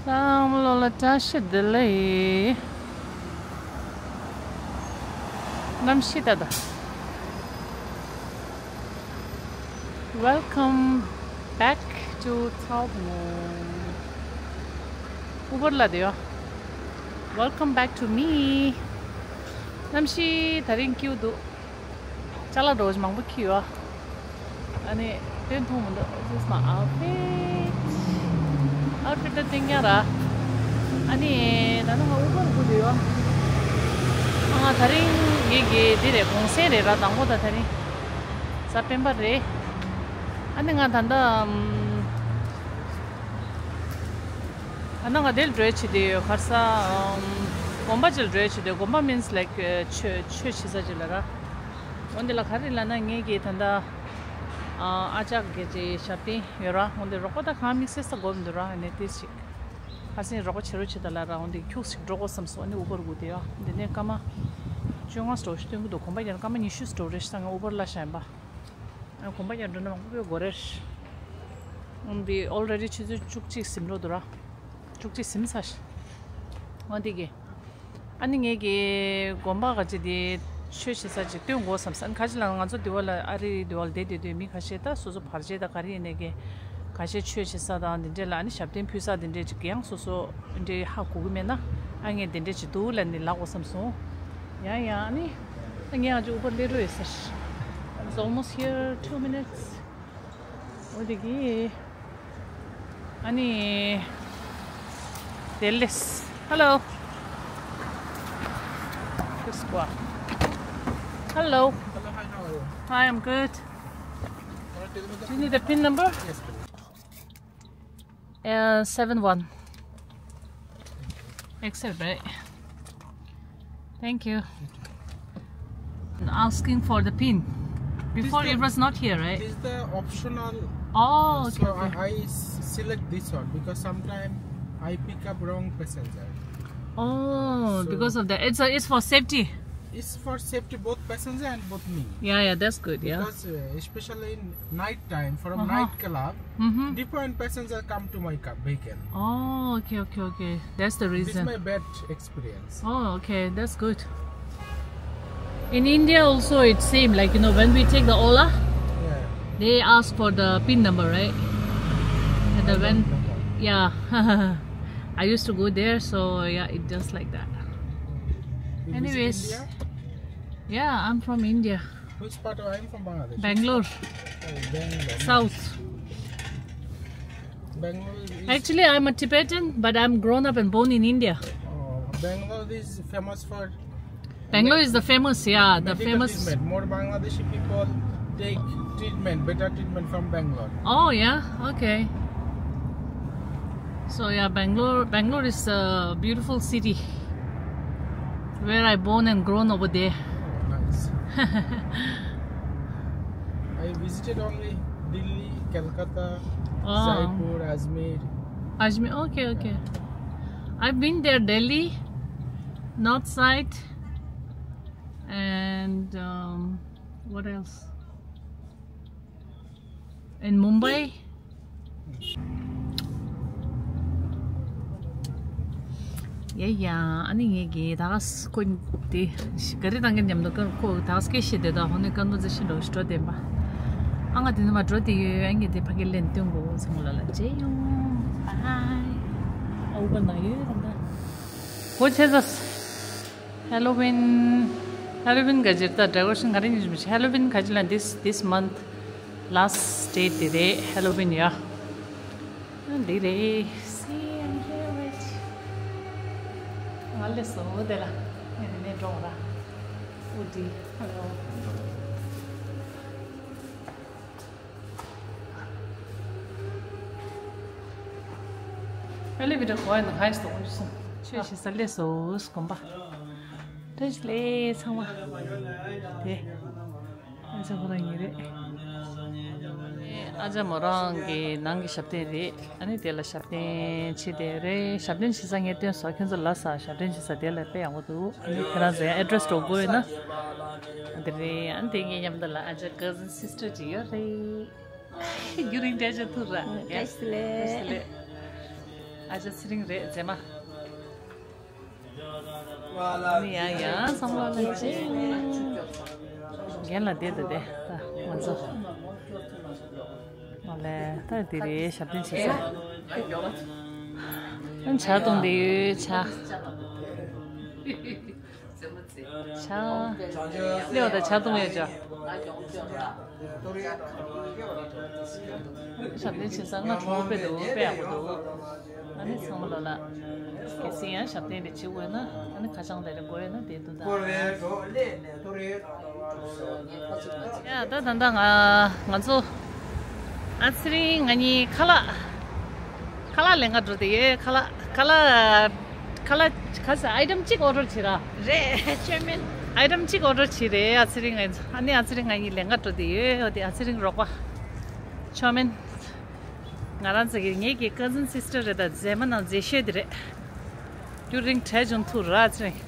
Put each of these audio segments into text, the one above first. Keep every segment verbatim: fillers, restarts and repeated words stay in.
བསམ་བློ་ལ་བཀྲ་ཤིས་བདེ་ལེགས། གནམ་གཤིས་ད་ལྟ། Welcome back to Tsaopumo. Uber ལ་དེ་ཡོ། Welcome back to me. གནམ་གཤིས་ད་རིང་སྐྱིད་འདུག་ཅ་ལག་འགྲོ་མང་པོ་ཁྱེར་ཡོད། ཨ་ནི་སྟོན་ཐུབ་མི་འདུག This is my outfit. Outfit ད་སྟོན་རྐྱང་ར། ཨ་ནི་ད་ནང་ང་Uber སྒུག་བསྡད་ཡོད། ཨ་ང་ད་རིང་ངེད་ཀྱི་འདི་རེད། གུང་སེང་རེད་ར། དང་པོ་ད་ད་རིང་གཟའ་སྤེན་པ་རེད། ཨ་ནི་ང་ད་ལྟ་ཨམ། ད་ནང་ང་དེར་འགྲོ་ཡ་བྱེད་དེ་ཡོད། ག་རེ་ཟ། ཨམ། དགོན་པ་ཅིག་ལ་འགྲོ་ཡ་བྱེད་དེ། དགོན་པ་means like ཆོས་ཆོས་བྱེད་ས་ཅིག་ལ་ར། འོན་ཏེ་ལ་ག་རེ་ལབ་ན་ངེད་ཀྱི་ད་ལྟ་ཨ་ཨ་ཅག་གི་ཅིག་ཞབས་བརྟན་ཡོད་ར། འོན་ཏེ་རོགས་པ་ད་གང་དམིགས་བསལ་ས་དགོས་མི་འདུག་ར། ཨ་ནི་ཏིས་ཅིག་ཁ་སེང་རོགས་པ་བྱེད་རོགས་བྱེད་ད་ལ་ར། འོན་ཏེ་ཁྱུག་ཅིག་འགྲོ་དགོས་བསམ་སོང་། ཨ་ནི་Uber སྒུག་བསྡད་ཡོད། འདི་ནས་སྐར་མ་བཅོ་ལྔ་ཙམ་ཞིག་སྟོན་གི་འདུག་དགོན་པ་ཡར་སྐར་མ་ཉི་ཤུ་ཙམ་རེད་ཤག་ང་Uber གླ་བཞག་ཡིན་པ། ཨ་དགོན་པ་ཡར་འགྲོ་ན་མང་པོ་དགོས་རེད། འོན་ཏེ་already ཆུ་ཚོད་བཅུ་གཅིག་ཟིན་འགྲོ་འདུག་ར། བཅུ་གཅིག་ཟིན་ཚར། འོན་ཏེ་གི་ཨ་ནི་ངེད་ཀྱི་དགོན་པ་ག་ཅིག་དེ་ཆོས་བྱེད་ས་ཅིག་སྟོན་དགོས་བསམ་ས། ཨ་ནི་ཁ་ཅིག་ལ་ང་ཚོ་དེ་བ་ལ་ཨ་རི་དེ་བ་ལ་བསྡད་བསྡད་དུས་མི་ཁ་ཤས་ད་སོ་སོ་བར་ཆད་ད་ག་རེ་ཡིན་ནའི་གི་ཁ་ཤས་ཆོས་བྱེད་ས་དང་དེ་འདྲས་ལ་ཨ་ནི་ཞབས་བརྟན་ཕུལ་ས་དེ་འདྲས་ཅིག་ཡང་སོ་སོ་འདྲས་ཧ་གོ་གི་མེད་ན། ཨ་ངས་དེ་འདྲས་ཅིག་འདུག་ལབ་ནས་ལབ་དགོས་བསམ་སོང་། ཡང་ཡང་ཨ་ནི་ཨ་ངས་ཨ་ཅིག་Uber སླེབས་འགྲོ་ཡོད་ཟེར། It's almost here, two minutes. འོ་དེ་གི་ཨ་ནི་དེ་ལས། Hello. Just go up. Hello. Hello, hi, how are you? Hi, I'm good. Can you tell me the Do you need the pin number? Yes, please. Uh, seven one. Accept, right? Thank you. Asking for the pin. Before this the, it was not here, right? This is the optional. Oh, okay, so okay. I, I s- select this one because sometimes I pick up wrong passenger. Oh, so because of that. It's a, it's for safety. It's for safety, both passenger and both me. Yeah, yeah, that's good. Yeah. Because uh, especially in night time, from uh-huh. Night club, mm-hmm. Different passenger come to my car vehicle. Oh, okay, okay, okay. That's the reason. This is my bad experience. Oh, okay, that's good. In India also, it seemed like, you know, when we take the Ola, yeah. They ask for the pin number, right? And the when, yeah. I used to go there, so yeah, it just like that. Anyways, yeah, I'm from India. Which part of, I'm from Bangladesh. Bangalore. Oh, Bangalore. South. Bangalore is Actually, I'm a Tibetan, but I'm grown up and born in India. Oh, Bangalore is famous for Bangalore is the famous, yeah, the medical famous treatment. More Bangladeshi people take treatment, better treatment from Bangalore. Oh, yeah, okay. So yeah, Bangalore, Bangalore is a beautiful city where I born and grown over there. Oh, nice. I visited only Delhi, Calcutta, oh. Jaipur, Ajmer. Ajmer, okay, okay. I've been there, Delhi, North Side, and um, what else? In Mumbai. ཡ་ཡ། ཨ་ནི་ངེད་ཀྱིས་ད་ག་ཁོ་དེ་ག་རེ་བཏང་གི་མཉམ་དུ་ཁོ་ད་ག་སྐད་བཤད་དེ་ད་ཧོ་ནི་ཀན་ཏུ་ཙི་ཤི་འགྲོ་ཤི་འགྲོ་བསྡད་པ། ཨ་ང་དེ་ནི་མ་འགྲོ་དེ་ཡོད། ཨ་ངས་དེ་ཕ་གི་ལན་སྟོན་དགོས་ཚང་མ་ལ་ལ་ཇེ་ཡོང་། Bye. ཨ་ཨུ་བ་ན་ཡོད་ད་ད། གོ་ཆེ་ཟ། Halloween. Halloween ག་ཅིག་ད་decoration ག་རེ་ཉིས་མི་ཤེས། Halloween ག་ཅིག་ལ་this this month last date དེ་རེད། Halloween ཡ། འདི་རེད། See, I'm here with ང་ལས་སོ་དེ་ལ་ངས་དེ་ནས་འགྲོ་ར། ཨུ་ཏི། Hello. Elevator གོ་ཡ་ན་ཧའི་སོ་འོང་སོང་། ཆོས་ཞིག་ས་ལས་སོ་གོམ་པ། བཀྲ་ཤིས་བདེ་ལེགས་ཚང་མ། དེ་ཨ་ཅག་ཁོ་རང་ཡིན་རེད། ཨ་ཅག་མོ་རང་གི་ནང་གི་ཞབས་བརྟན་རེད། ཨ་ནི་དེ་ལ་ཞབས་བརྟན་བྱེད་དེ་རེད། ཞབས་བརྟན་བྱེད་ས་ངས་སྟོན་སོང་། ཁྱོད་ཚོ་ལ་ས་ཞབས་བརྟན་བྱེད་ས་དེ་ལ་དཔེ་ཡག་པོ་འདུག་ཨ་ནི་ཁྱེད་རང་ཚོ་ཡང་address འགྲོ་དགོས་ཡོད་ན། དེ་རེད། ཨ་ནི་དེ་ངའི་མཉམ་དུ་ལ་ཨ་ཅག་cousin sister ཅིག་ཡོད་རེད། རྒྱུན་རིང་བཀྲ་ཤིས་ཐུག་ར། བཀྲ་ཤིས་བདེ་ལེགས། བཀྲ་ཤིས་བདེ་ལེགས། ཨ་ཅག་ཚེ་རིང་རེད་མཛེས་མ། ཨ་ནི་ཡང་ཡང་ཚང་མ་ལ་ཅེ། རྒན་ལགས་བསྡད་དང་བསྡད་ད་ང་ཚོ། ཨོ་ལེ་ད་དེ་རེད་ཞབས་བརྟན་བྱེད་ས། ཨ་ཇ་བཏུང་བསྡད་ཡོད་ཇ། ཇ། ལེའོ་ད་ཇ་བཏུང་ཡོད་ཇ། ཞབས་བརྟན་བྱེད་ས་ང་གྲོགས་པོ་དཔེ་འདུག་དཔེ་ཡག་པོ་འདུག་ཨ་ནི་ཚང་མ་ལོ་ལ། གལ་སྲིད་ཡང་ཞབས་བརྟན་དེ་བྱེད་དགོས་ན་ཨ་ནི་ཁ་བྱང་དེ་རེ་དགོས་ཡོད་ན་དེ་འདུག་ད། ཡ་ད་ད་ད་ང་ང་ཚོ། ཨ་ཚེ་རིང་ང་གཉིས་ཁ་ལག་ཁ་ལག་ལེན་ག་འགྲོ་དེ་ཡོད་ཁ་ལག་ཁ་ལག་ཁ་ལག་ཁ་ས་ཨའི་ཊེམ་གཅིག་ཨོ་ཌར་བྱེད་ར། རེད་ཅོ་མིན། ཨའི་ཊེམ་གཅིག་ཨོ་ཌར་བྱེད་རེད་ཨ་ཚེ་རིང་ང་ཚོ་ཨ་ནི་ཨ་ཚེ་རིང་ང་གཉིས་ལེན་ག་འགྲོ་དེ་ཡོད་ཨོ་དེ་ཨ་ཚེ་རིང་རོགས་པ། ཅོ་མིན། ང་རང་ཚོ་གི་ངེད་ཀྱི་ཀ་ཛིན་སིས་ཊར་རེད་ད་མཛེས་མ་ནང་མཛེས་ཤོས་དེ་རེད། རྒྱུན་རིང་གྲས་བྱུང་ཐུག་ར་ཚེ་རིང་།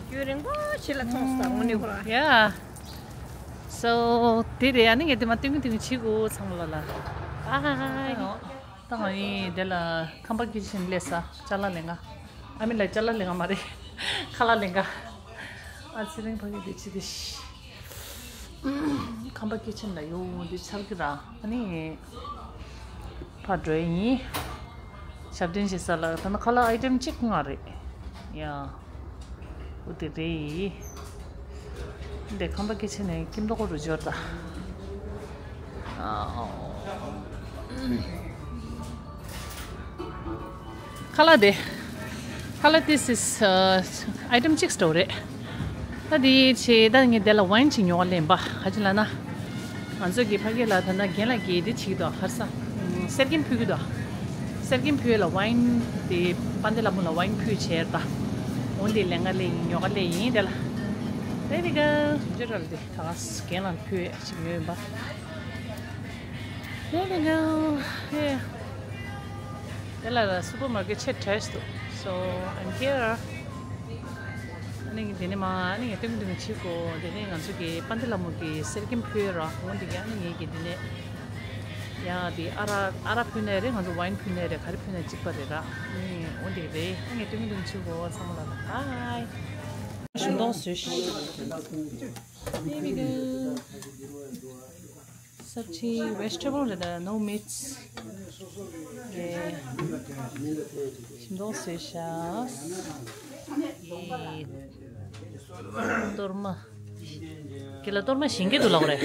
རྒྱུན་རིང་པོ་ཞིག་ལ་མཐོང་སོང་དངོས་གནས་ཁོ་རང་། ཡ། སོ། དེ་རེད་ཨ་ནི་ངས་དེ་མ་སྟོན་གི་སྟོན་གི་བྱེད་དགོས་ཚང་མ་ལ་ལ། ཨ་ཧ་ཧ། ད་ང་ཡིན་དེ་ལ་ཁམས་པ་ཀི་ཆེན་སླེབས་ས་ཅ་ལག་ལེན་ག་ཨ་མི་ལ་ཅ་ལག་ལེན་ག་མ་རེད། ཁ་ལག་ལེན་ག་ཨ་ཚེ་རིང་ཕ་གི་དེ་ཕྱི་དེ་ཤི། ཁམས་པ་ཀི་ཆེན་ལ་ཡོང་དེ་ཆར་གི་ར་ཨ་ནི་ཕ་འགྲོ་ཡིན། ཞབས་བརྟན་བྱེད་ས་ལ་ད་ནི་ཁ་ལག་ཨའི་ཊེམ་གཅིག་ང་རེད་ཡ། འོ་དེ་རེད། འདི་ཁམས་པ་སྐད་ཆ་ནས་ཀིམ་ཏོག་རུ་འབྱོར་ད། ཁ་ལག་དེ། ཁ་ལག་this is ཨའི་ཊེམ་གཅིག་སྟོར་རེད། ད་དེ་ཆེ་ད་ངས་དེ་ལ་ཝའིན་ཅིག་ཉོ་བ་ལེན་པ་ག་ཅི་ལ་ན། ང་ཚོ་གི་ཕ་གི་ལ་ད་ལྟ་རྒན་ལགས་ཀྱིས་འདི་བྱེད་ཀྱི་འདུག་ཧར་ས། གསེར་སྐྱེམས་ཕུལ་གྱི་འདུག་གསེར་སྐྱེམས་ཕུལ་ལ་ཝའིན་དེ་པན་དེ་ལ་མོ་ལ་ཝའིན་ཕུལ་བྱས་ད། འོན་ཏེ་ལེན་ག་ལེ་ཡིན་ཉོ་ག་ལེ་ཡིན་དེ་ལ། དེ་ནི་ག་ཇི་རལ་དེ་ད་རྒན་ལགས་ཕུལ་ཅིག་ཉོས་ཡིན་པ། དེ་ནི་ག་ཧེ། དེ་ལ་ལ་སུ་པར་མར་ཀེཊ་ཆེ་ཊེ་སི་འདུག So I'm here. ཨ་ནི་དེ་ནས་མ་ཨ་ནི་ངས་སྟོན་སྟོན་བྱེད་དགོས། དེ་ནས་ང་ཚོ་གི་པན་དི་ལ་མོ་གི་གསེར་སྐྱེམས་ཕུལ་ར་འོང་དེ་གི་ཨ་ནི་ངས་གི་དེ་ནས་ཡ་དེ་ཨ་ར་ཨ་ར་ཕུལ་ནས་རེད། ང་ཚོ་ཝའིན་ཕུལ་ནས་རེད། ག་རེ་ཕུལ་ནས་གཅིག་པ་རེད་ར། ཨ་ནི་འོང་དེ་རེད། ཨ་ངས་སྟོན་སྟོན་བྱེད་དགོས། ཚང་མ་ལ་ལ་ཧའི། ཞིམ་མདོག་བཟོས་ཤིག There we go. Sabji vegetable རེད་ད། No meats. ཞིམ་མདོག་བཟོས་ཤག་གཏོར་མ། ཁྱེད་ལ་གཏོར་མ་བཞེངས་ཀྱི་འདུག་ལབ་རེད།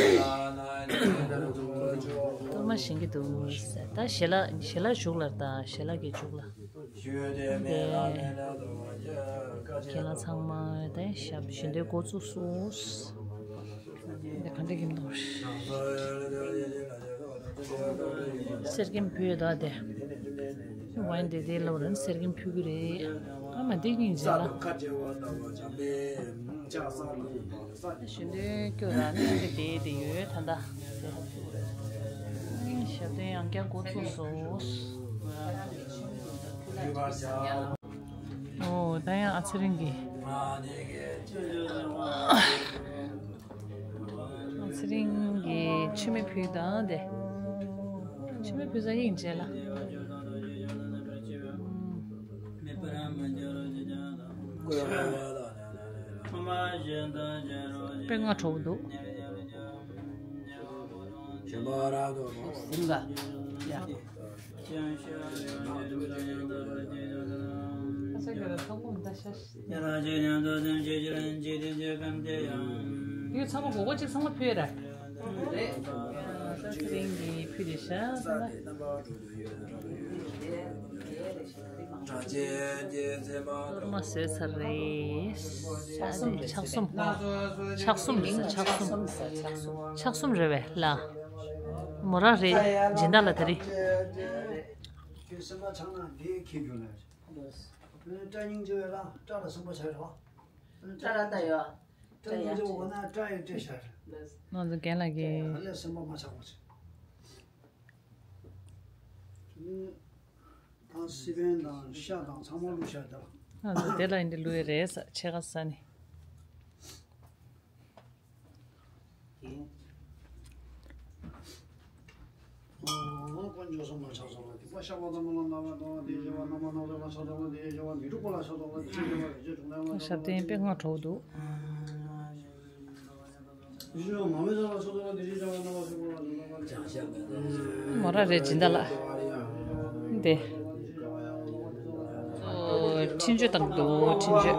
གཏོར་མ་བཞེངས་ཀྱི་འདུག་ད་ཞལ་ལག་ཞལ་ལག་བཞུགས་ལ་ད་ཞལ་ལག་གི་བཞུགས་ལ། ཁྱེད་ལ་ཚང་མ་ད་ཞབས་ཞུ་འདོད་འགོ་བཙུགས་སོང་། འདི་ག་འདྲ་ཡིན་འདུག་གསེར་སྐྱེམས་ཕུལ་ཡོད་ད་དེ། ཝའིན་དེ་དེ་ལོ་རན་གསེར་སྐྱེམས་ཕུལ་གི་རེད། ཨ་མ་འདི་གཉིས་མཇལ་ལ། ཞུ་འདོད་སྐྱོ་ར་ནི་འདི་དེ་དེ་ཡོད་ད་ད། ཞབས་བརྟན་ཡང་བསྐྱར་འགོ་ཚུགས་སོང་། ཨོ་ད་ཡང་ཨ་ཚེ་རིང་གི་ཨ་ཚེ་རིང་གི་མཆོད་མེ་ཕུལ་དང་དེ། མཆོད་མེ་ཕུལ་ས་ཡིན་མཇལ་ལ། དཔེ་སྔ་དྲོ་པོ་འདུག་ཡུལ་ཚང་མ་གོ་གོ་གཅིག་ཚང་མ་ཕུལ་ར། ཚེ་རིང་གི་ཕུལ་རེད་ཤག་གཏོར་མ་བཟོས་ཚར་རེད། ཨ་དེ་ཕྱག་གསུམ། ཕྱག་གསུམ་རེད་ས་ཕྱག་གསུམ། ཕྱག་གསུམ་རེད་བས་ལ། མོ་རང་རེད་སྦྱིན་བདག་ལ་ད་རེད། ཁྱོད་སེམས་པ་ཆགས་ན་འདི་ཁྱེད་རྒྱུ་ལ་རེད། སྐྲ་སྙིང་རྗེ་བས་ལ་སྐྲ་ལ་སེམས་པ་ཆགས་རོགས། སྐྲ་ར་ད་ཡོད། སྐྲ་སྙིང་རྗེ་འོ་ན་སྐྲ་ཡོད་སྤྲད་ཤར། ང་ཚོ་རྒན་ལགས་ཀྱིས། ཨ་ལས་སེམས་པ་མ་ཆགས་པ་བྱེད། དང་སི་པན་དང་ཤ་དང་ཚང་མ་བླུགས་ཤར་ད། ང་ཚོ་དེ་ལ་ཡིན་དེ་བླུགས་ཡོད་རེད་ས་ཕྱེད་ཀ་ས་ནི། ཨོ་དཀོན་མཆོག་གསུམ་ལ་ཕྱག་འཚལ་ལོ། ཞབས་བརྟན་དཔེ་སྔ་དྲོ་འདུག་མོ་ར་རེད་སྦྱིན་བདག་ལགས། འདི། ཨོ། འཕྲིན་བཅོལ་བཏང་གི་འདུག་འཕྲིན་བཅོལ།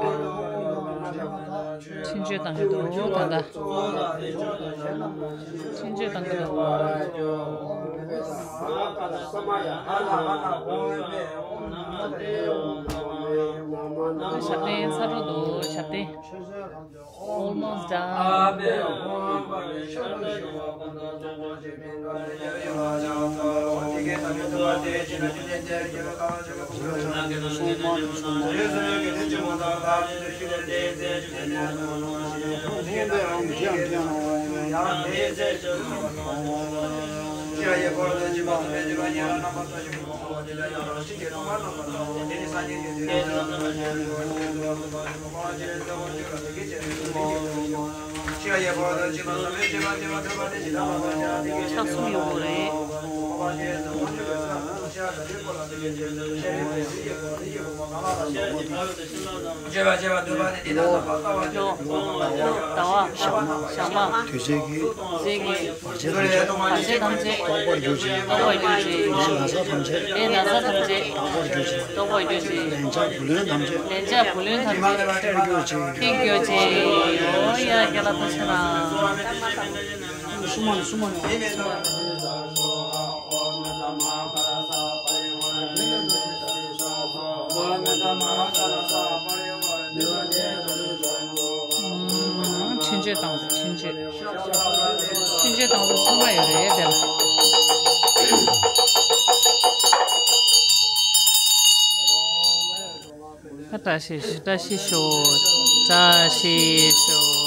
འཕྲིན་བཅོལ་བཏང་གི་འདུག་ད་ལྟ། འཕྲིན་བཅོལ་བཏང་གི་འདུག་ཞབས་བརྟན་ཚར་འགྲོ་འདུག་ཞབས་བརྟན། Almost done. ཕྱག་གསུམ་ཡོད་དགོས་རེད། ཟླ་བ། ཞག་མ། དུས་ཚོད་ཀྱི། ཚེ་གི། བར་ཆད་ཐམས་ཅད། བར་ཆད་ཐམས་ཅད། རྟོགས་པར་གྱུར་ཅིག་རྟོགས་པར་གྱུར་ཅིག་ནད་ཚ་ཐམས་ཅད། ནད་ཚ་ཐམས་ཅད། རྟོགས་པར་གྱུར་ཅིག་རྟོགས་པར་གྱུར་ཅིག་ལན་ཆགས་བུ་ལོན་ཐམས་ཅད། ལན་ཆགས་བུ་ལོན་ཐམས་ཅད། ཐེར་གྱུར་ཅིག་ཐེར་གྱུར་ཅིག་ཨོ་ཡ་རྒན་ལགས་ཐུགས་རྗེ་གནང་། སུ་མ་ནི་སུ་མ་ནི། འཕྲིན་བཅོལ་བཏང་འདུག་འཕྲིན་བཅོལ། འཕྲིན་བཅོལ་བཏང་འདུག་ཚང་མ་ཡོད་རེད་དེ་ལ། བཀྲ་ཤིས་ཤོག་བཀྲ་ཤིས་ཤོག་བཀྲ་ཤིས་ཤོག་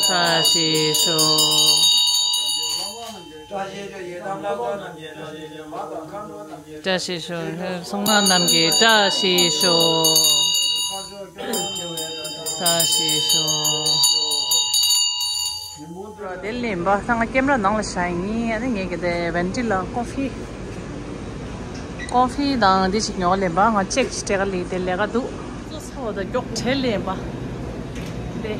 བཀྲ་ཤིས་ཤོག་བཀྲ་ཤིས་ཤོག་སྲུང་མ་རྣམས་ཀྱི་བཀྲ་ཤིས་ཤོག་བཀྲ་ཤིས་ཤོག་དེ་ལས་པ་ད་ང་ཀེམ་ར་ནང་ལ་བཞག་ཡིན། ཨ་ནི་ངས་ཀྱི་དེ་ཝེན་ཏི་ལ་ཀོ་ཧྥི། ཀོ་ཧྥི་དང་འདི་ཞིག་ཉོ་ལེན་པ་ང་ཅེག་ཅི་སྤྲད་ག་ལི་དེ་ལས་ཀ་འདུག་ཚོ་ཚ་བ་དང་མགྱོགས་བྲེལ་ལེན་པ། དེ།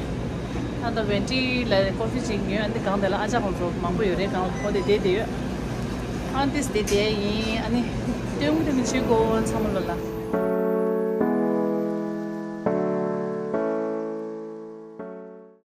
ད་ལྟ་ཝེན་ཏི་ལ་ཀོ་ཧྥི་ཅིག་ཉོས། ཨ་འདི་གང་དེ་ལ་ཨ་ཅག་ཁོང་ཚོ་མང་པོ་ཡོད་རེད། གང་ལ་ཁོ་དེ་བསྡད་བསྡད་ཡོད། ཨ་འདི་བསྡད་བསྡད་ཡིན། ཨ་ནི། སྟོན་དགོས་དེ་མི་བྱེད་གོ་ཚང་མ་ལོ་ལ།